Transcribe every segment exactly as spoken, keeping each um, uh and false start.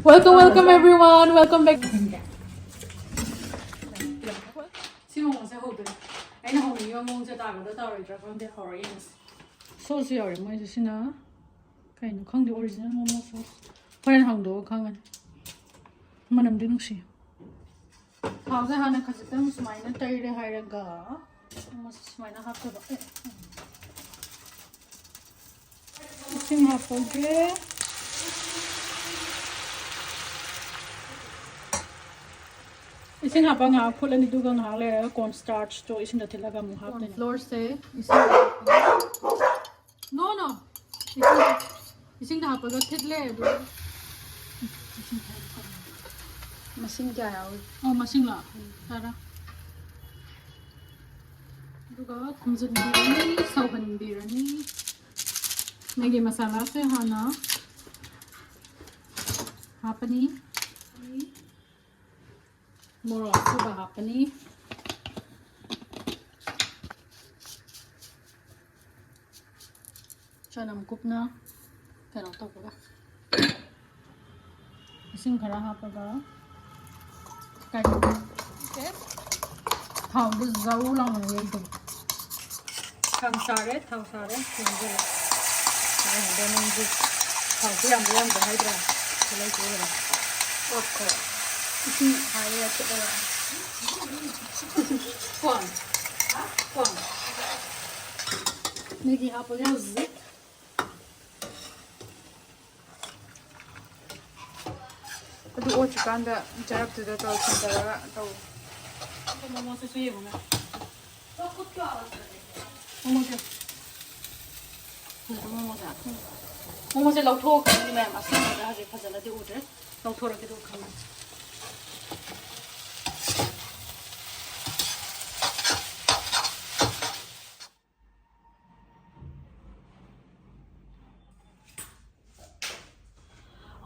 Welcome, welcome everyone. Welcome back. ꯁꯤ ꯃꯑꯣꯡꯁꯦ ꯍꯧꯗꯣꯏꯅꯦ꯫ ꯑꯩꯅ ꯍꯧꯅꯤꯡꯉꯤꯕ ꯃꯑꯣꯡꯁꯦ ꯇꯥꯒꯗ꯭ꯔꯥ ꯇꯥꯔꯣꯏꯗ꯭ꯔꯥ ꯈꯪꯗꯦ꯫ ꯍꯧꯔ ꯌꯦꯡꯉꯁꯤ꯫ ꯁꯣꯁꯁꯨ ꯌꯥꯎꯔꯦ ꯃꯣꯏꯁꯦ꯫ ꯁꯤꯅ ꯀꯩꯅꯣ ꯈꯪꯗꯦ, ꯑꯣꯔꯤꯖꯤꯅꯦꯜ ꯃꯣꯃꯣ ꯁꯣꯁ꯫ ꯍꯣꯔꯦꯟ ꯍꯥꯡꯗꯣꯛꯑꯒ ꯈꯪꯉꯅꯤ꯫ ꯃꯅꯝꯗꯤ ꯅꯨꯡꯁꯤ꯫ ꯊꯥꯎꯁꯦ ꯍꯥꯟꯅ ꯈꯖꯤꯛꯇꯪ ꯁꯨꯃꯥꯏꯅ ꯇꯩꯔꯦ ꯍꯥꯏꯔꯒ ꯃꯁꯤ ꯁꯨꯃꯥꯏꯅ ꯍꯥꯞꯇꯣꯏꯕ꯫ ꯑꯦ, ꯏꯁꯤꯡ ꯍꯥꯞꯄꯒꯦ꯫ ꯏꯁꯤꯡ ꯍꯥꯞꯄ ꯉꯥꯏꯍꯥꯛ ꯐꯨꯠꯂꯅꯤ, ꯑꯗꯨꯒ ꯉꯥꯏꯍꯥꯛ ꯂꯩꯔꯒ ꯀꯣꯔꯟ ꯁ꯭ꯇꯥꯔꯆꯇꯣ ꯏꯁꯤꯡꯗ ꯊꯤꯠꯂꯒ ꯑꯃꯨꯛ ꯍꯥꯞꯇꯣꯏꯅꯦ꯫ ꯐ꯭ꯂꯣꯔꯁꯦ ꯏꯁꯤꯡ ꯅꯣ ꯅꯣ ꯏꯁꯤꯡ, ꯏꯁꯤꯡꯗ ꯍꯥꯞꯄꯒ ꯊꯤꯠꯂꯦ꯫ ꯑꯗꯨꯒ ꯃꯁꯤꯡ ꯀꯌꯥ ꯌꯥꯎꯏ? ꯑꯣ, ꯃꯁꯤꯡꯂꯣ? ꯇꯔꯥ꯫ ꯑꯗꯨꯒ ꯊꯝꯖꯤꯟꯕꯤꯔꯅꯤ, ꯁꯧꯍꯟꯕꯤꯔꯅꯤ꯫ ꯃꯦꯒꯤ ꯃꯁꯥꯂꯥꯁꯦ ꯍꯥꯟꯅ ꯍꯥꯞꯄꯅꯤ꯫ ꯃꯣꯔꯣꯛ ꯑꯁꯨꯕ ꯍꯥꯞꯄꯅꯤ꯫ ꯆꯅꯝ ꯀꯨꯞꯅ ꯀꯩꯅꯣ ꯇꯧꯕꯒ, ꯏꯁꯤꯡ ꯈꯔ ꯍꯥꯞꯄꯒ ꯀꯩꯅꯣ, ꯊꯥꯎꯗꯨ ꯖꯧ ꯂꯥꯎꯅ ꯌꯩꯗꯧꯕ꯫ ꯊꯥꯎ ꯁꯥꯔꯦ, ꯊꯥꯎ ꯁꯥꯔꯦ, ꯌꯦꯡꯖꯔꯦ꯫ ꯌꯦꯡꯉꯨꯗ ꯅꯪꯁꯨ ꯊꯥꯎꯁꯨ ꯌꯥꯝꯕ ꯌꯥꯝꯗ ꯍꯥꯏꯗ꯭ꯔꯥ? ꯇꯤꯜꯍꯧ ꯆꯦꯔꯨꯔꯦ꯫ ꯑꯣꯠꯈ꯭ꯔꯦ꯫ ꯏꯁꯤꯡ ꯍꯥꯏꯔꯒ ꯊꯤꯠꯂꯒ꯫ ꯀꯣ? ꯀꯣ? ꯃꯦꯒꯤ ꯍꯥꯞꯄꯒ ꯍꯧꯖꯤꯛ꯫ ꯑꯗꯨ ꯑꯣꯠꯇ꯭ꯔꯤꯀꯥꯟꯗ ꯆꯔꯞꯇꯨꯗ ꯇꯧ, ꯊꯤꯟꯖꯔꯒ ꯇꯧ꯫ ꯑꯗꯣ ꯃꯣꯃꯣꯁꯤꯁꯨ ꯌꯦꯡꯉꯨꯅꯦ꯫ ꯃꯣꯃꯣꯁꯦ꯫ ꯃꯣꯃꯣꯁꯦ꯫ ꯃꯣꯃꯣꯁꯦ ꯂꯧꯊꯣꯛꯈ꯭ꯔꯅꯤ ꯃꯌꯥꯝ꯫ ꯑꯁꯦꯡꯕꯗ ꯍꯧꯖꯤꯛ ꯐꯖꯅꯗꯤ ꯎꯗ꯭ꯔꯦ꯫ ꯂꯧꯊꯣꯔꯛꯀꯦ ꯑꯗꯨꯒ ꯈꯪꯉꯅꯤ꯫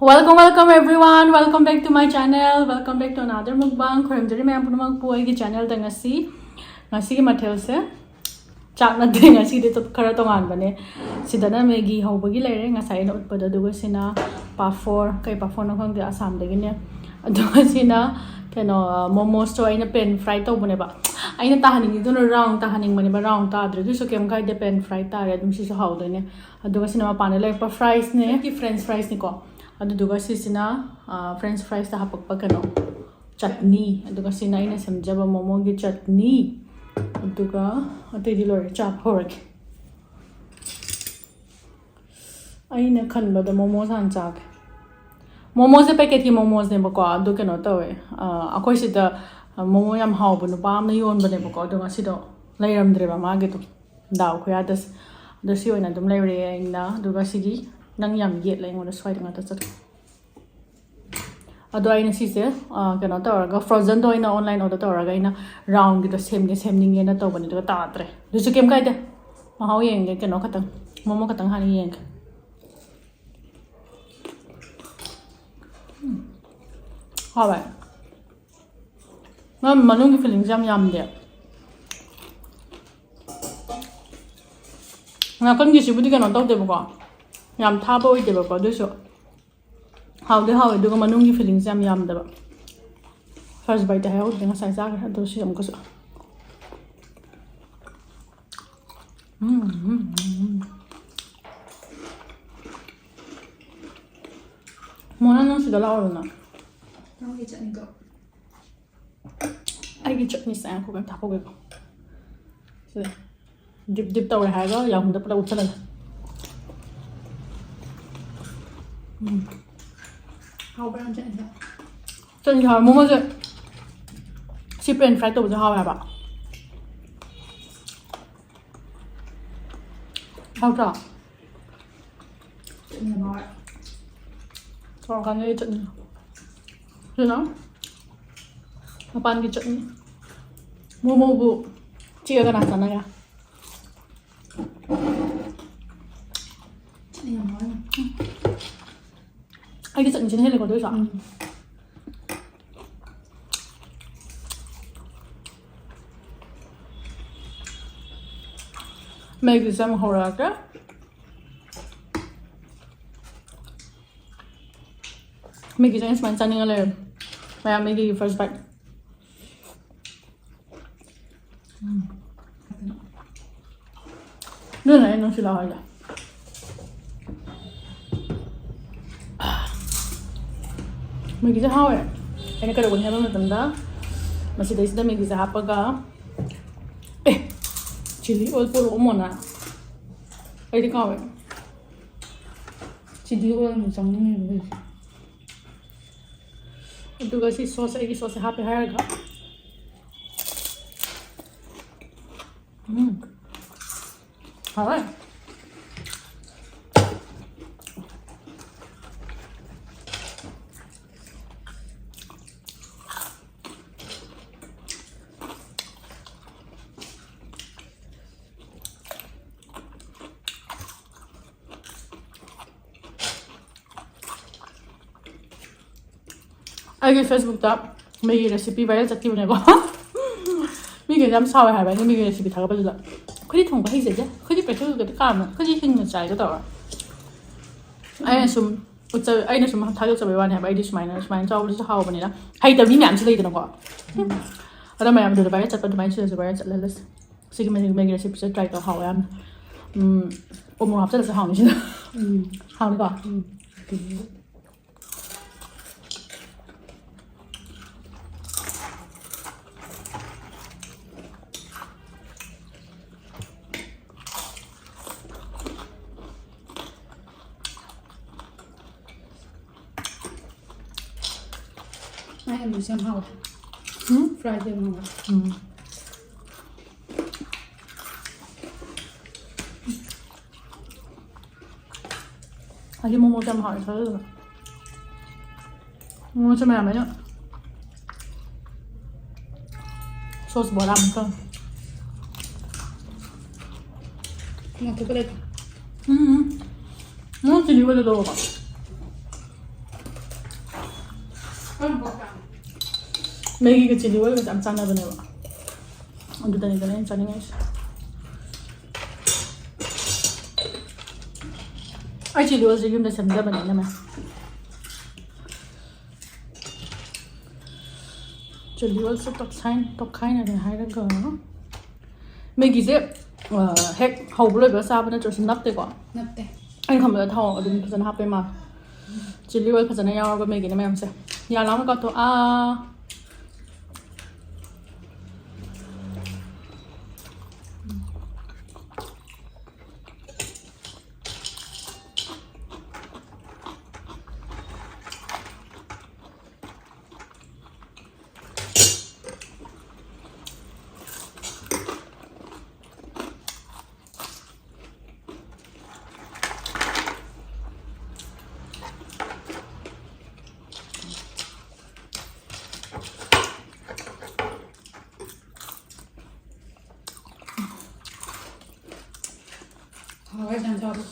Welcome, welcome everyone. Welcome back to my channel. Welcome back to another mukbang. ꯈꯣꯏꯔꯝꯖꯔꯤ ꯃꯌꯥꯝ ꯄꯨꯝꯅꯃꯛꯄꯨ ꯑꯩꯒꯤ ꯆꯦꯅꯦꯜꯗ꯫ ꯉꯁꯤ, ꯉꯁꯤꯒꯤ ꯃꯊꯦꯜꯁꯦ ꯆꯥꯛ ꯅꯠꯇꯦ, ꯉꯁꯤꯗꯤ ꯈꯔ ꯇꯣꯉꯥꯟꯕꯅꯦ꯫ ꯁꯤꯗꯅ ꯃꯦꯒꯤ ꯍꯧꯕꯒꯤ ꯂꯩꯔꯦ, ꯉꯁꯥꯏ ꯑꯩꯅ ꯎꯠꯄꯗꯣ꯫ ꯑꯗꯨꯒ ꯁꯤꯅ ꯄꯥꯐꯣꯔ, ꯀꯩ ꯄꯥꯐꯣꯔꯅꯣ ꯈꯪꯗꯦ, ꯑꯁꯥꯝꯗꯒꯤꯅꯦ꯫ ꯑꯗꯨꯒ ꯁꯤꯅ ꯀꯩꯅꯣ, ꯃꯣꯃꯣꯁꯇꯣ ꯑꯩꯅ ꯄꯦꯟ ꯐ꯭ꯔꯥꯏ ꯇꯧꯕꯅꯦꯕ꯫ ꯑꯩꯅ ꯇꯥꯍꯟꯅꯤꯡꯉꯤꯗꯨꯅ ꯔꯥꯎꯟ ꯇꯥꯍꯟꯅꯤꯡꯕꯅꯦꯕ, ꯔꯥꯎꯟ ꯇꯥꯗ꯭ꯔꯦ꯫ ꯑꯗꯨꯁꯨ ꯀꯩꯝ ꯀꯥꯏꯗꯦ, ꯄꯦꯟ ꯐ꯭ꯔꯥꯏ ꯇꯥꯔꯦ ꯑꯗꯨꯝ꯫ ꯁꯤꯁꯨ ꯍꯥꯎꯗꯣꯏꯅꯦ꯫ ꯑꯗꯨꯒ ꯁꯤꯅ ꯃꯄꯥꯟꯗ ꯂꯩꯔꯛꯄ ꯐ꯭ꯔꯥꯏꯁꯅꯦ, ꯐ꯭ꯔꯦꯟꯁ ꯐ꯭ꯔꯥꯏꯁꯅꯤꯀꯣ꯫ ꯑꯗꯨꯗꯨꯒ ꯁꯤꯁꯤꯅ ꯐ꯭ꯔꯦꯟꯁ ꯐ꯭ꯔꯥꯏꯁꯇ ꯍꯥꯄꯛꯄ ꯀꯩꯅꯣ, ꯆꯠꯅꯤ꯫ ꯑꯗꯨꯒ ꯁꯤꯅ ꯑꯩꯅ ꯁꯦꯝꯖꯕ ꯃꯣꯃꯣꯒꯤ ꯆꯠꯅꯤ꯫ ꯑꯗꯨꯒ ꯑꯇꯩꯗꯤ ꯂꯣꯏꯔꯦ, ꯆꯥꯕ ꯍꯧꯔꯒꯦ꯫ ꯑꯩꯅ ꯈꯟꯕꯗ ꯃꯣꯃꯣꯁ ꯍꯥꯟꯅ ꯆꯥꯒꯦ꯫ ꯃꯣꯃꯣꯁꯦ ꯄꯦꯀꯦꯠꯀꯤ ꯃꯣꯃꯣꯁꯅꯦꯕꯀꯣ꯫ ꯑꯗꯨ ꯀꯩꯅꯣ ꯇꯧꯋꯦ, ꯑꯩꯈꯣꯏ ꯁꯤꯗ ꯃꯣꯃꯣ ꯌꯥꯝ ꯍꯥꯎꯕ ꯅꯨꯄꯥ ꯑꯃꯅ ꯌꯣꯟꯕꯅꯦꯕꯀꯣ꯫ ꯑꯗꯣ ꯉꯁꯤꯗꯣ ꯂꯩꯔꯝꯗ꯭ꯔꯦꯕ ꯃꯥꯒꯤꯗꯣ, ꯗꯥꯎ ꯈꯨꯌꯥꯗꯁꯦ꯫ ꯑꯗꯣ ꯁꯤ ꯑꯣꯏꯅ ꯑꯗꯨꯝ ꯂꯩꯔꯦ ꯑꯩꯅ꯫ ꯑꯗꯨꯒ ꯁꯤꯒꯤ, ꯅꯪ ꯌꯥꯝ ꯌꯦꯠꯂꯦ ꯑꯩꯉꯣꯟꯗ, ꯁ꯭ꯋꯥꯏꯗ ꯉꯥꯛꯇ ꯆꯠꯂꯣ꯫ ꯑꯗꯣ ꯑꯩꯅ ꯁꯤꯁꯦ ꯀꯩꯅꯣ ꯇꯧꯔꯒ, ꯐ꯭ꯔꯣꯖꯟꯗꯣ ꯑꯣꯏꯅ ꯑꯣꯟꯂꯥꯏꯟ ꯑꯣꯔꯗꯔ ꯇꯧꯔꯒ ꯑꯩꯅ ꯔꯥꯎꯟꯒꯤꯗꯣ ꯁꯦꯝꯒꯦ ꯁꯦꯝꯅꯤꯡꯉꯦꯅ ꯇꯧꯕꯅꯦ, ꯑꯗꯨꯒ ꯇꯥꯗ꯭ꯔꯦ꯫ ꯑꯗꯨꯁꯨ ꯀꯩꯝ ꯀꯥꯏꯗꯦ, ꯃꯍꯥꯎ ꯌꯦꯡꯒꯦ꯫ ꯀꯩꯅꯣ ꯈꯛꯇꯪ, ꯃꯣꯃꯣ ꯈꯛꯇꯪ ꯍꯥꯟꯅ ꯌꯦꯡꯒꯦ꯫ ꯎꯝ꯫ ꯍꯥꯎꯋꯦ꯫ ꯃꯥ ꯃꯅꯨꯡꯒꯤ ꯐꯤꯂꯤꯡꯁꯦ ꯌꯥꯝ ꯌꯥꯝꯗꯦ꯫ ꯅꯥꯀꯟꯒꯤꯁꯤꯕꯨꯗꯤ ꯀꯩꯅꯣ ꯇꯧꯗꯦꯕꯀꯣ, ꯌꯥꯝ ꯊꯥꯕ ꯑꯣꯏꯗꯦꯕꯀꯣ, ꯑꯗꯨꯏꯁꯨ ꯍꯥꯎꯗꯤ ꯍꯥꯎꯋꯦ꯫ ꯑꯗꯨꯒ ꯃꯅꯨꯡꯒꯤ ꯐꯤꯂꯤꯡꯁꯦ ꯌꯥꯝ ꯌꯥꯝꯗꯕ꯫ ꯐꯥꯔꯁ ꯕꯥꯏꯠꯇ ꯍꯥꯏꯍꯧꯗ꯭ꯔꯦ, ꯉꯁꯥꯏ ꯆꯥꯈ꯭ꯔꯦ꯫ ꯑꯗꯣ ꯁꯤ ꯑꯃꯨꯛꯀꯁꯨ ꯎꯝ, ꯎꯝ, ꯎꯝ, ꯎꯝ꯫ ꯃꯣꯅꯥ, ꯅꯪ ꯁꯤꯗ ꯂꯥꯛꯑꯣꯗꯅ꯫ ꯅꯪꯒꯤ ꯆꯠꯅꯤꯗꯣ꯫ ꯑꯩꯒꯤ ꯆꯠꯅꯤꯁꯦ ꯉꯥꯏꯈꯣ, ꯀꯩꯝꯇ ꯍꯥꯞꯄꯧꯒꯦꯀꯣ꯫ ꯁꯤꯗ ꯗꯤꯞ ꯗꯤꯞ ꯇꯧꯔꯦ ꯍꯥꯏꯔꯒ ꯌꯥꯍꯨꯝꯗ ꯄꯨꯂꯞ ꯎꯞꯁꯜꯂꯒꯦ꯫ ꯎꯝ꯫ ꯍꯥꯎꯕ꯭ꯔꯥ ꯅꯪ ꯆꯠꯅꯤꯗꯣ? ꯆꯠꯅꯤ ꯍꯥꯎꯋꯦ꯫ ꯃꯣꯃꯣꯁꯦ ꯁꯤ ꯄꯦꯟ ꯐ꯭ꯔꯥꯏ ꯇꯧꯕꯁꯦ ꯍꯥꯎꯋꯦ ꯍꯥꯏꯕ꯫ ꯍꯥꯎꯇ꯭ꯔꯣ? ꯆꯠꯅꯤ ꯌꯥꯝ ꯍꯥꯎꯋꯦ꯫ ꯁꯣꯔꯣꯛꯀꯥꯟꯗꯒꯤ ꯆꯠꯅꯤ꯫ ꯁꯤꯅ ꯃꯄꯥꯟꯒꯤ ꯆꯠꯅꯤ꯫ ꯃꯣꯃꯣꯕꯨ ꯆꯤꯛꯑꯒ ꯀꯅꯥ ꯆꯥꯟꯅꯒꯦ? ꯆꯠꯅꯤ ꯌꯥꯝ ꯍꯥꯎꯋꯦ꯫ ꯑꯩꯒꯤ ꯆꯠꯅꯤꯁꯤꯅ ꯍꯦꯜꯂꯦꯀꯣ ꯑꯗꯨ ꯑꯣꯏꯁꯨ꯫ ꯎꯝ꯫ ꯃꯦꯒꯤꯁꯦ ꯑꯃꯨꯛ ꯍꯧꯔꯛꯑꯒꯦ꯫ ꯃꯦꯒꯤꯁꯦ ꯑꯩꯅ ꯁꯨꯃꯥꯏꯅ ꯆꯥꯅꯤꯡꯉ ꯂꯩꯔꯦ꯫ ꯃꯌꯥꯝ ꯃꯦꯒꯤꯒꯤ first bite꯫ ꯎꯝ꯫ ꯑꯗꯨꯅ ꯑꯩ ꯅꯨꯡꯁꯤꯜꯂꯛꯑꯣ ꯍꯥꯏꯁꯦ꯫ ꯃꯦꯒꯤꯁꯦ ꯍꯥꯎꯋꯦ꯫ ꯑꯩꯅ ꯀꯩꯗꯧꯒꯅꯤ ꯍꯥꯏꯕ ꯃꯇꯝꯗ ꯃꯁꯤꯗꯩꯁꯤꯗ ꯃꯦꯒꯤꯁꯦ ꯍꯥꯞꯄꯒ, ꯑꯦ, chilli oil ꯄꯨꯔꯛꯑꯣ ꯃꯣꯅꯥ꯫ ꯑꯩꯗꯤ ꯀꯥꯎꯋꯦ꯫ Chilli oil ꯑꯃꯨꯛ ꯆꯪꯅꯤꯡꯉꯤꯕ ꯍꯧꯖꯤꯛ꯫ ꯑꯗꯨꯒ ꯁꯤ sauce, ꯑꯩꯒꯤ sauceꯁꯦ ꯍꯥꯞꯄꯦ ꯍꯥꯏꯔꯒ꯫ ꯎꯝ꯫ ꯍꯥꯎꯋꯦ꯫ ꯑꯩꯒꯤ Facebookꯇ ꯃꯦꯒꯤ recipe viral ꯆꯠꯈꯤꯕꯅꯦꯀꯣ꯫ ꯃꯤꯈꯩꯅ ꯌꯥꯝ ꯁꯥꯎꯋꯦ ꯍꯥꯏꯕ ꯑꯩꯅ ꯃꯦꯒꯤ recipe ꯊꯥꯒꯠꯄꯗꯨꯗ꯫ "ꯑꯩꯈꯣꯏꯗꯤ ꯊꯣꯡꯕ ꯍꯩꯖꯗꯦ, ꯑꯩꯈꯣꯏꯗꯤ pressure cookerꯗ ꯀꯥꯝꯃꯦ, ꯑꯩꯈꯣꯏꯗꯤ ꯍꯤꯡꯅ ꯆꯥꯏꯒ" ꯇꯧꯔ꯫ ꯑꯩꯅ ꯁꯨꯝ ꯎꯠꯆ-, ꯑꯩꯅ ꯁꯨꯝ ꯊꯥꯒꯠꯆꯕꯩ ꯋꯥꯅꯦ ꯍꯥꯏꯕ꯫ ꯑꯩꯗꯤ ꯁꯨꯃꯥꯏꯅ, ꯁꯨꯃꯥꯏꯅ ꯆꯥꯎꯕꯗꯨꯁꯨ ꯍꯥꯎꯕꯅꯤꯅ꯫ ꯍꯩꯇꯕ ꯃꯤ ꯃꯌꯥꯝꯁꯨ ꯂꯩꯗꯅꯀꯣ꯫ ꯑꯗꯣ ꯃꯌꯥꯝ ꯑꯗꯨꯗ viral ꯆꯠꯄ ꯑꯗꯨꯃꯥꯏꯅ ꯁꯤꯗꯁꯨ viral ꯆꯠꯍꯜꯂꯁꯤ꯫ ꯁꯤꯒꯤ ꯃꯦꯒꯤ, ꯃꯦꯒꯤ recipeꯁꯦ try ꯇꯧ, ꯍꯥꯎꯋꯦ ꯌꯥꯝꯅ꯫ ꯎꯝ, ꯎ ꯃꯣꯔꯣꯛ ꯍꯥꯞꯆꯜꯂꯁꯨ ꯍꯥꯎꯅꯤ ꯁꯤꯗ꯫ ꯎꯝ꯫ ꯍꯥꯎꯅꯤꯀꯣ? ꯎꯝ꯫ ꯑꯩ ꯑꯂꯨꯁꯦ ꯌꯥꯝ ꯍꯥꯎꯋꯦ꯫ ꯎꯝ? Fryꯁꯦ ꯌꯥꯝ ꯍꯥꯎꯋꯦ꯫ ꯎꯝ꯫ ꯑꯩꯗꯤ ꯃꯣꯃꯣꯁꯦ ꯌꯥꯝ ꯍꯥꯎꯋꯦ ꯈꯜꯂꯦ ꯑꯗꯨꯝ꯫ ꯃꯣꯃꯣꯁꯦ ꯃꯌꯥꯝ ꯑꯩꯅ sauce ꯕꯣꯔꯥ ꯑꯃꯨꯛ ꯇꯧꯔꯦ꯫ ꯉꯥꯊꯣꯛꯄ ꯂꯩꯇꯦ꯫ ꯎꯝ, ꯎꯝ꯫ ꯅꯪ chilli oilꯗꯣ ꯂꯧꯔꯕ? ꯃꯦꯒꯤꯒ chilli oilꯒꯁꯦ ꯌꯥꯝ ꯆꯥꯟꯅꯕꯅꯦꯕ꯫ ꯑꯗꯨꯗꯅꯤꯗꯅ ꯑꯩꯅ ꯆꯥꯅꯤꯡꯉꯤꯁꯦ꯫ ꯑꯩ ꯆꯤꯂꯤ ꯑꯣꯏꯜꯁꯦ ꯌꯨꯝꯗ ꯁꯦꯝꯖꯕꯅꯤꯅ ꯃꯌꯥꯝ꯫ ꯆꯤꯂꯤ ꯑꯣꯏꯜꯁꯦ ꯇꯣꯠꯈꯥꯏ-, ꯇꯣꯠꯈꯥꯏꯅꯔꯦ ꯍꯥꯏꯔꯒ, ꯃꯦꯒꯤꯁꯦ, ꯑ, ꯍꯦꯛ ꯍꯧꯕ ꯂꯣꯏꯕꯒ ꯆꯥꯕ ꯅꯠꯇ꯭ꯔꯁꯨ ꯅꯞꯇꯦꯀꯣ? ꯅꯞꯇꯦ꯫ ꯑꯩꯅ ꯈꯟꯕꯗ ꯊꯥꯎ ꯑꯗꯨꯝ ꯐꯖꯅ ꯍꯥꯞꯄꯩ ꯃꯥꯜꯂꯦ꯫ ꯆꯤꯂꯤ ꯑꯣꯏꯜ ꯐꯖꯅ ꯌꯥꯎꯔꯒ ꯃꯦꯒꯤꯅ ꯃꯌꯥꯝꯁꯦ꯫ ꯌꯥ ꯂꯥꯎꯅ ꯀꯥꯊꯣꯛ-, ꯑꯥ꯫ ꯍꯥꯎꯋꯦ ꯁꯟꯁꯥꯗꯣ꯫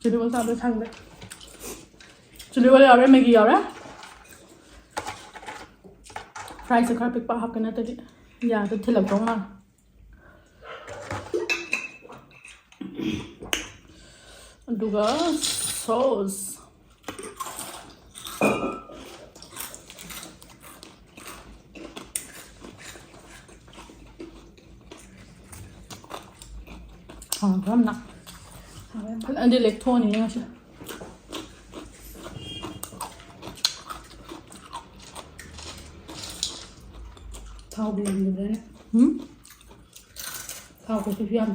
ꯆꯤꯂꯤ ꯑꯣꯏꯜ ꯆꯥꯕ ꯁꯪꯗꯦ꯫ ꯆꯤꯂꯤ ꯑꯣꯏꯜ ꯌꯥꯎꯔꯦ, ꯃꯦꯒꯤ ꯌꯥꯎꯔꯦ꯫ ꯐ꯭ꯔꯥꯏꯁꯦ ꯈꯔ ꯄꯤꯛꯄ ꯍꯥꯞꯀꯦ, ꯅꯠꯇ꯭ꯔꯗꯤ ꯌꯥꯗ ꯊꯤꯜꯂꯛꯇꯧ ꯃꯥꯜꯂꯦ꯫ ꯑꯗꯨꯒ ꯁꯣꯁ꯫ ꯍꯥꯎꯕ꯭ꯔꯥ ꯌꯥꯝꯅ? ꯍꯥꯎꯋꯦ꯫ ꯐꯖꯅꯗꯤ ꯂꯦꯛꯊꯣꯛꯑꯅꯤ ꯉꯁꯤ꯫ ꯊꯥꯎꯕꯨ ꯌꯥꯝꯗꯕ꯭ꯔꯥꯅꯦ? ꯎꯝ? ꯊꯥꯎ ꯀꯩꯁꯨ ꯌꯥꯝ꯫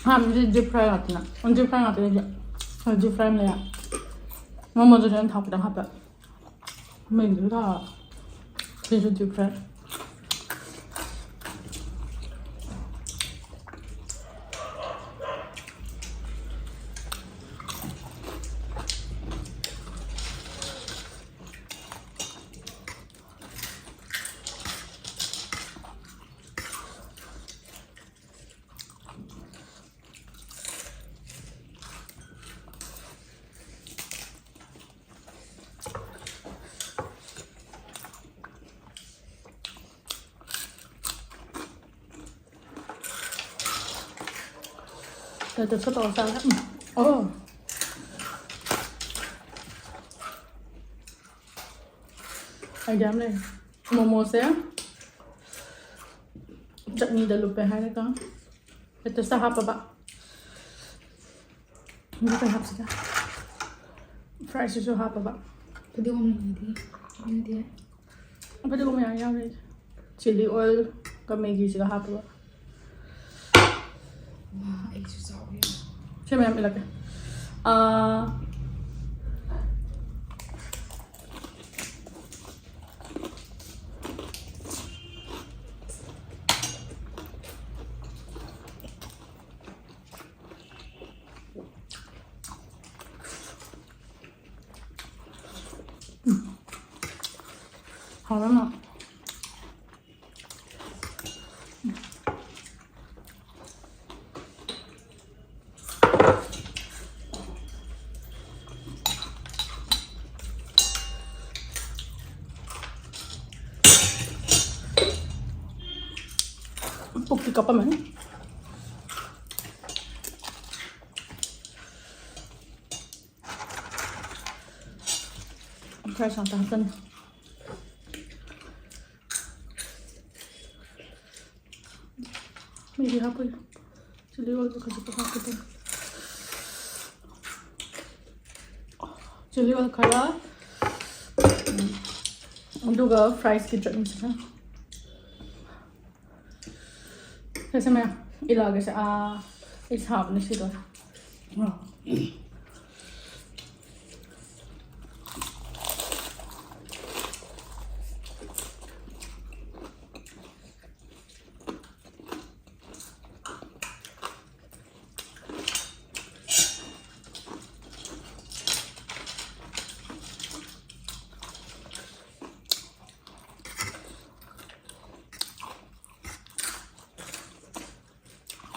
ꯍꯥꯟꯅꯗꯤ ꯗꯤꯞ ꯐ꯭ꯔꯥꯏ ꯉꯥꯛꯇꯅꯦ꯫ ꯗꯤꯞ ꯐ꯭ꯔꯥꯏ ꯉꯥꯛꯇꯅꯦ꯫ ꯗꯤꯞ ꯐ꯭ꯔꯥꯏ ꯑꯃ ꯂꯩꯔꯦ꯫ ꯃꯣꯃꯣꯗꯨꯗꯤ ꯑꯩꯅ ꯊꯥꯎ ꯈꯤꯇꯪ ꯍꯥꯞꯄꯦ꯫ ꯃꯩꯗꯨꯗ ꯁꯤꯁꯨ ꯗꯤꯞ ꯐ꯭ꯔꯥꯏ꯫ Lettuce ꯈꯛ ꯇꯧꯔ ꯆꯥꯔꯦ꯫ ꯎꯝ꯫ ꯑꯣ꯫ ꯑꯥꯏꯗꯤꯌꯥ ꯑꯃ ꯂꯩꯔꯦ꯫ ꯃꯣꯃꯣꯁꯦ ꯆꯠꯅꯤꯗ ꯂꯨꯞꯄꯦ ꯍꯥꯏꯔꯒ lettuce ꯍꯥꯞꯄꯕ꯫ ꯑꯗꯨ ꯀꯩ ꯍꯥꯞꯁꯤꯒꯦ? Fries ꯁꯤꯁꯨ ꯍꯥꯞꯄꯕ꯫ ꯐꯗꯤꯒꯣꯝ ꯂꯩꯗꯤ? ꯂꯩꯗꯦ꯫ ꯐꯗꯤꯒꯣꯝ ꯃꯌꯥꯝ ꯌꯥꯎꯔꯤ꯫ Chilli oil ꯒ Maggi ꯁꯤꯒ ꯍꯥꯞꯄꯒ꯫ ꯃꯥ, ꯑꯩꯁꯨ ꯆꯥꯎꯋꯦ꯫ ꯁꯤ ꯃꯌꯥꯝ ꯏꯜꯂꯛꯀꯦ꯫ ꯑꯥ, ꯍꯥꯎꯔꯦ ꯃꯥ꯫ ꯄꯨꯛꯇꯤ ꯀꯞꯄꯝꯃꯅꯤ꯫ ꯈꯔ ꯁꯥꯡ ꯇꯥꯔꯛꯀꯅꯤ꯫ ꯃꯤꯗꯤ ꯍꯥꯞꯄꯣꯏ꯫ Chilli oil ꯗꯣ ꯈꯖꯤꯛꯇ ꯍꯥꯞꯀꯦ ꯇꯧꯅꯤ꯫ Chilli oil ꯈꯔ, ꯎꯝ, ꯑꯗꯨꯒ fries ꯀꯤ ꯆꯠꯅꯤꯁꯤꯅ꯫ ꯁꯦ, ꯁꯦ, ꯃꯌꯥꯝ ꯏꯜꯂꯛꯑꯒꯦꯁꯦ꯫ ꯑꯥ, ꯑꯩ ꯁꯥꯕꯅ ꯁꯤꯗꯣꯔꯦ꯫ ꯑꯥ꯫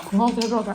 ꯈꯨꯍꯥꯎꯁꯦ ꯇꯧꯔꯒ꯫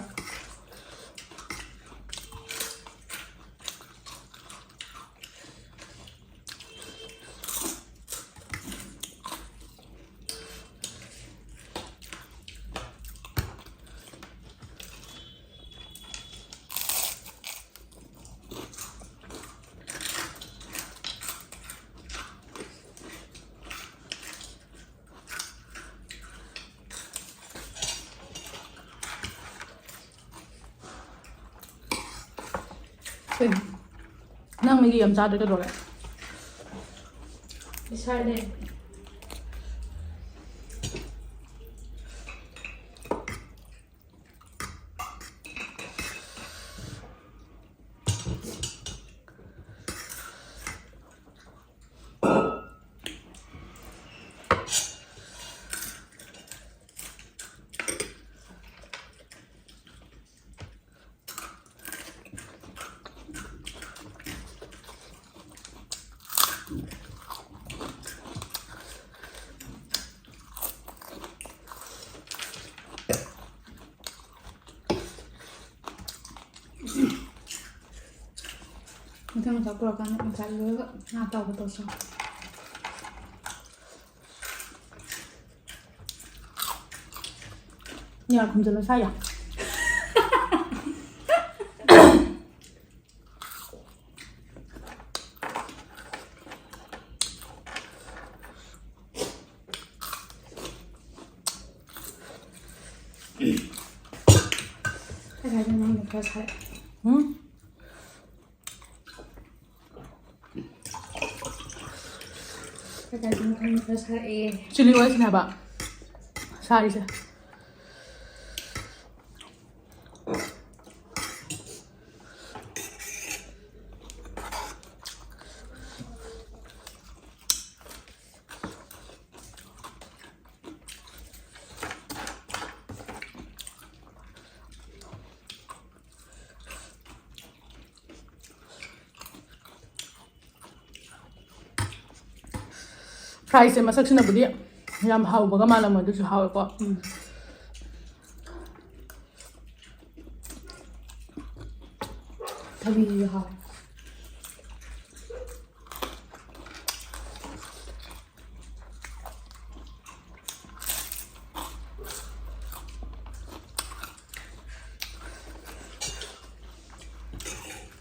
ꯀꯩꯅꯣ? ꯅꯪ ꯃꯤꯒꯤ ꯌꯥꯝ ꯆꯥꯗ꯭ꯔꯦ ꯀꯩꯗꯧꯔꯒꯦ? ꯏꯁꯥꯅꯦ꯫ ꯃꯊꯪ ꯃꯊꯪ ꯄꯨꯔꯛꯀꯥꯟꯗ ꯉꯁꯥꯏ ꯂꯣꯏꯔꯒ ꯉꯥ ꯑꯇꯥꯎꯕ ꯇꯧꯁꯤ꯫ ꯌꯥ ꯈꯨꯝꯖꯤꯜꯂꯣ ꯁꯥ ꯌꯥ꯫ ꯀꯗꯥꯏꯗ ꯅꯪꯅ ꯈꯔ ꯁꯥꯔꯛꯑꯦ? ꯎꯝ? ꯀꯗꯥꯏꯗ ꯅꯪꯅ ꯈꯔ ꯁꯥꯔꯛꯑꯦ? Chilli oil ꯁꯤꯅꯦ ꯍꯥꯏꯕ ꯁꯥꯔꯤꯁꯦ꯫ Fry ꯁꯦ ꯃꯁꯛꯁꯤꯅꯕꯨꯗꯤ ꯌꯥꯝ ꯍꯥꯎꯕꯒ ꯃꯥꯜꯂꯝꯃꯣꯏ, ꯑꯗꯨꯁꯨ ꯍꯥꯎꯋꯦꯀꯣ꯫ ꯎꯝ꯫ ꯊꯕꯤꯁꯨ ꯍꯥꯎꯋꯦ꯫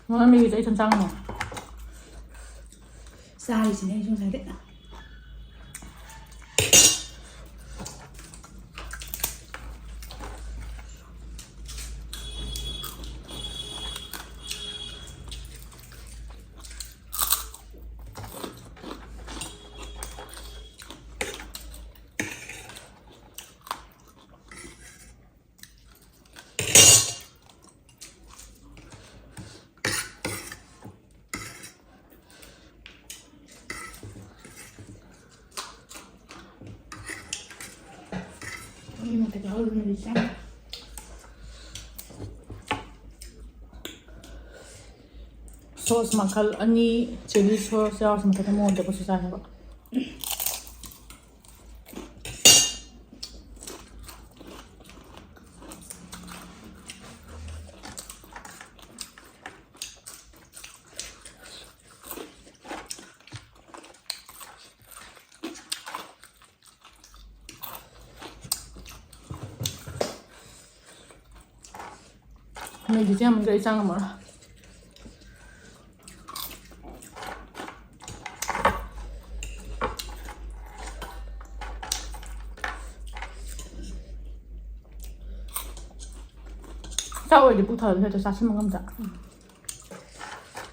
ꯃꯃꯤꯒꯤꯁꯦ ꯑꯩ ꯁꯨꯝ ꯆꯥꯡꯉꯝꯃꯣ꯫ ꯆꯥꯔꯤꯁꯤꯅꯦ ꯑꯩꯁꯨ ꯉꯁꯥꯏꯗꯩ꯫ ꯁꯤ ꯃꯊꯛꯇ ꯍꯧꯖꯤꯛ ꯆꯥ꯫ ꯁꯣꯁ ꯃꯈꯜ ꯑꯅꯤ, ꯆꯤꯂꯤ ꯁꯣꯁ ꯌꯥꯎꯔꯁꯨ ꯃꯊꯛꯇ ꯃꯣꯔꯣꯛ ꯇꯦꯛꯄꯁꯨ ꯆꯥꯏ ꯍꯥꯏꯕ꯫ ꯃꯦꯒꯤꯁꯦ ꯌꯥꯝꯃꯟꯈ꯭ꯔꯦ, ꯑꯩ ꯆꯥ ꯉꯝꯃꯔꯣꯏ꯫ ꯆꯥꯛ ꯑꯣꯏꯔꯗꯤ ꯄꯨꯛ ꯊꯜꯂꯅꯤ, ꯍꯦꯛꯇ ꯆꯥꯁꯤꯟꯕ ꯉꯝꯗ꯫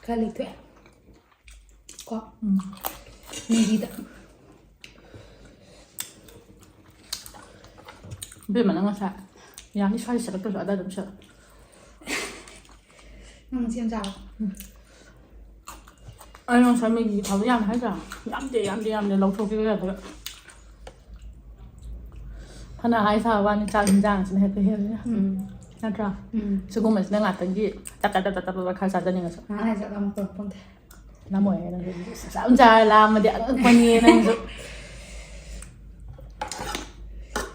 ꯈꯔ ꯂꯩꯊꯣꯛꯑꯦ꯫ ꯀꯣ꯫ ꯎꯝ꯫ ꯃꯦꯒꯤꯗ꯫ ꯏꯕꯦꯝꯃ, ꯅꯪ ꯉꯁꯥꯏ ꯌꯥꯅꯤ ꯁ꯭ꯋꯥꯏ ꯁꯦꯠꯂꯛꯇ꯭ꯔꯁꯨ ꯑꯗꯥ ꯑꯗꯨꯝ ꯁꯦꯠꯂꯣ꯫ ꯅꯪ ꯁꯦꯝ ꯆꯥꯔꯣ꯫ ꯑꯩ ꯉꯁꯥꯏ ꯃꯦꯒꯤ ꯊꯥꯎꯗ ꯌꯥꯝꯃꯦ ꯍꯥꯏꯗ꯭ꯔꯥ? ꯌꯥꯝꯗꯦ, ꯌꯥꯝꯗꯦ, ꯌꯥꯝꯗꯦ, ꯂꯧꯊꯣꯛꯀꯦ ꯌꯥꯗꯕ꯫ ꯐꯅ ꯍꯥꯏ ꯁꯥꯕ ꯋꯥꯅꯤ, ꯆꯥꯛ ꯍꯤꯟꯖꯥꯡꯁꯤꯅ ꯍꯦꯛꯇ ꯍꯦꯜꯂꯦ꯫ ꯎꯝ꯫ ꯅꯠꯇ꯭ꯔꯥ? ꯎꯝ꯫ ꯁꯤꯒꯨꯝꯕꯁꯤꯅ ꯉꯥꯛꯇꯪꯒꯤ ꯇꯛ ꯇꯛ ꯇꯛ ꯇꯛ ꯇꯛ ꯈꯔ ꯆꯥꯖꯅꯤꯡꯉꯁꯨ꯫ ꯉꯥꯏꯍꯥꯛ ꯂꯩꯔ ꯆꯥꯛ ꯂꯥꯝꯃꯛꯄ ꯄꯣꯟꯇꯦ꯫ ꯂꯥꯝꯃꯣꯏꯍꯦ ꯅꯪꯁꯨ꯫ ꯆꯥꯛ ꯌꯥꯝ ꯆꯥꯔ ꯂꯥꯝꯃꯗꯤ ꯑꯉꯛꯄꯅꯤꯍꯦ ꯅꯪꯁꯨ꯫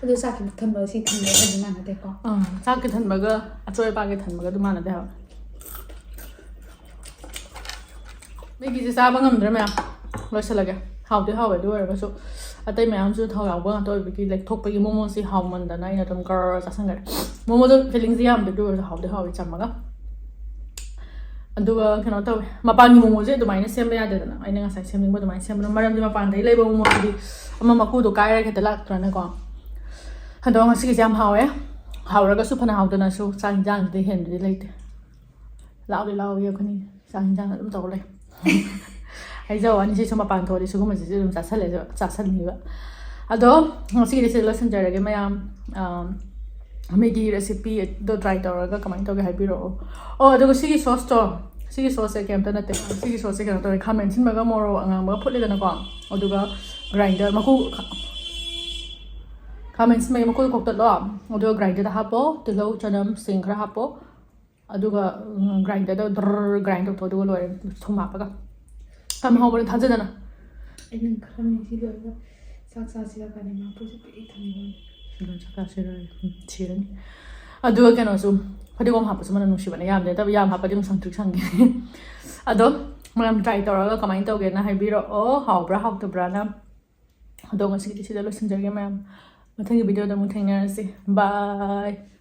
ꯑꯗꯨ ꯆꯥꯛꯀꯤ ꯊꯟꯕꯒ ꯁꯤ ꯊꯟꯕꯒꯗꯤ ꯃꯥꯟꯅꯗꯦꯀꯣ꯫ ꯑꯥ, ꯆꯥꯛꯀꯤ ꯊꯟꯕꯒ ꯑꯆꯣꯏ ꯑꯄꯥꯒꯤ ꯊꯟꯕꯒ ꯑꯗꯨ ꯃꯥꯟꯅꯗꯦ ꯍꯥꯏꯕ꯫ ꯃꯦꯒꯤꯁꯦ ꯆꯥꯕ ꯉꯝꯗ꯭ꯔꯦ ꯃꯌꯥꯝ꯫ ꯂꯣꯏꯁꯤꯜꯂꯒꯦ꯫ ꯍꯥꯎꯗꯤ ꯍꯥꯎꯋꯦ, ꯑꯗꯨ ꯑꯣꯏꯔꯒꯁꯨ ꯑꯇꯩ ꯃꯌꯥꯝꯁꯨ ꯊꯥꯎ ꯌꯥꯎꯕ ꯉꯥꯛꯇ ꯑꯣꯏꯕꯒꯤ ꯂꯦꯛꯊꯣꯛꯄꯒꯤ ꯃꯣꯃꯣꯁꯤ ꯍꯥꯎꯃꯟꯗꯅ ꯑꯩꯅ ꯑꯗꯨꯝ ꯒꯔ ꯆꯥꯁꯤꯟꯈ꯭ꯔꯦ꯫ ꯃꯣꯃꯣꯗꯣ ꯐꯤꯂꯤꯡꯁꯤ ꯌꯥꯝꯗꯦ, ꯑꯗꯨ ꯑꯣꯏꯔꯁꯨ ꯍꯥꯎꯗꯤ ꯍꯥꯎꯋꯦ ꯆꯝꯃꯒ꯫ ꯑꯗꯨꯒ ꯀꯩꯅꯣ ꯇꯧꯋꯦ, ꯃꯄꯥꯟꯒꯤ ꯃꯣꯃꯣꯁꯦ ꯑꯗꯨꯃꯥꯏꯅ ꯁꯦꯝꯕ ꯌꯥꯗꯦꯗꯅ, ꯑꯩꯅ ꯉꯁꯥꯏ ꯁꯦꯝꯅꯤꯡꯕ ꯑꯗꯨꯃꯥꯏꯅ ꯁꯦꯝꯕꯗꯣ, ꯃꯔꯝꯗꯤ ꯃꯄꯥꯟꯗꯒꯤ ꯂꯩꯕ ꯃꯣꯃꯣꯁꯤꯗꯤ ꯑꯃ ꯃꯀꯨꯗꯣ ꯀꯥꯏꯔꯒ ꯍꯦꯛꯇ ꯂꯥꯛꯇ꯭ꯔꯅꯦꯀꯣ꯫ ꯑꯗꯣ ꯉꯁꯤꯒꯤꯁꯦ ꯌꯥꯝ ꯍꯥꯎꯋꯦ꯫ ꯍꯥꯎꯔꯒꯁꯨ ꯐꯅ ꯍꯥꯎꯗꯅꯁꯨ ꯆꯥꯛ ꯌꯦꯟꯖꯥꯡꯁꯤꯗꯤ ꯍꯦꯟꯕꯗꯤ ꯂꯩꯇꯦ꯫ ꯂꯥꯎꯗꯤ ꯂꯥꯎꯏ ꯑꯩꯈꯣꯏꯅꯤ꯫ ꯆꯥꯛ ꯍꯤꯟꯖꯥꯡ ꯑꯗꯨꯝ ꯇꯧꯔ ꯂꯩ꯫ ꯍꯥꯏꯖꯕ ꯋꯥꯅꯤ, ꯁꯤꯁꯨ ꯃꯄꯥꯟ ꯊꯣꯛꯑꯗꯤ ꯁꯤꯒꯨꯝꯕꯁꯤꯁꯨ ꯑꯗꯨꯝ ꯆꯥꯁꯜꯂꯦ, ꯆꯥꯁꯟꯅꯤꯕ꯫ ꯑꯗꯣ ꯉꯁꯤꯒꯤꯗꯤ ꯁꯤꯗ ꯂꯣꯏꯁꯤꯟꯖꯔꯒꯦ ꯃꯌꯥꯝ꯫ ꯑꯝ, ꯃꯦꯒꯤ recipe ꯗꯣ try ꯇꯧꯔꯒ ꯀꯃꯥꯏꯅ ꯇꯧꯒꯦ ꯍꯥꯏꯕꯤꯔꯛꯑꯣ꯫ ꯑꯣ, ꯑꯗꯨꯒ ꯁꯤꯒꯤ ꯁꯣꯁꯇꯣ, ꯁꯤꯒꯤ ꯁꯣꯁꯁꯦ ꯀꯩꯝꯇ ꯅꯠꯇꯦ꯫ ꯁꯤꯒꯤ ꯁꯣꯁꯁꯦ ꯀꯩꯅꯣ ꯇꯧꯋꯦ, ꯈꯥꯃꯦꯟ ꯑꯁꯤꯟꯕꯒ ꯃꯣꯔꯣꯛ ꯑꯉꯥꯡꯕꯒ ꯐꯨꯠꯂꯦꯗꯅꯀꯣ, ꯑꯗꯨꯒ grinder ꯃꯀꯨ, ꯈꯥꯃꯦꯟ ꯑꯁꯤꯟꯕꯒꯤ ꯃꯀꯨꯗꯣ ꯈꯣꯛꯇꯠꯂꯣ, ꯑꯗꯨꯒ grinderꯗ ꯍꯥꯞꯄꯣ, ꯇꯤꯜꯍꯧ, ꯆꯅꯝ, ꯁꯤꯡ ꯈꯔ ꯍꯥꯞꯄꯣ, ꯑꯗꯨꯒ grinderꯗ ꯗ꯭ꯔꯔ grind ꯇꯧꯊꯣꯛꯑꯣ, ꯑꯗꯨꯒ ꯂꯣꯏꯔꯦ꯫ ꯊꯨꯝ ꯍꯥꯞꯄꯒ ꯌꯥꯝ ꯍꯥꯎꯕꯅꯦ, ꯊꯥꯖꯗꯅ꯫ ꯑꯩꯅ ꯈꯜꯂꯝꯃꯤ ꯁꯤ ꯂꯣꯏꯔꯒ ꯆꯥꯛ ꯆꯥꯁꯤꯔ ꯀꯥꯏꯅ ꯃꯥꯄꯨꯁꯨ ꯄꯤꯛ ꯊꯝꯃꯤꯕ꯫ ꯑꯗꯨ ꯆꯥꯛ ꯆꯥꯁꯤꯔ? ꯎꯝ, ꯁꯤꯔꯅꯤ꯫ ꯑꯗꯨꯒ ꯀꯩꯅꯣꯁꯨ, ꯐꯗꯤꯒꯣꯝ ꯍꯥꯞꯄꯁꯨ ꯃꯅꯝ ꯅꯨꯡꯁꯤꯕꯅꯦ, ꯌꯥꯝꯗꯤ ꯅꯠꯇꯕ, ꯌꯥꯝ ꯍꯥꯞꯄꯗꯤ ꯑꯃꯨꯛ ꯁꯪꯇ꯭ꯔꯤꯛ ꯁꯪꯒꯦ꯫ ꯑꯗꯣ ꯃꯌꯥꯝ try ꯇꯧꯔꯒ ꯀꯃꯥꯏꯅ ꯇꯧꯒꯦꯅ ꯍꯥꯏꯕꯤꯔꯛꯑꯣ, ꯍꯥꯎꯕ꯭ꯔꯥ ꯍꯥꯎꯇꯕ꯭ꯔꯥꯅ꯫ ꯑꯗꯣ ꯉꯁꯤꯒꯤꯗꯤ ꯁꯤꯗ ꯂꯣꯏꯁꯤꯟꯖꯔꯒꯦ ꯃꯌꯥꯝ꯫ ꯃꯊꯪꯒꯤ videoꯗ ꯑꯃꯨꯛ ꯊꯦꯡꯅꯔꯁꯤ꯫ Bye꯫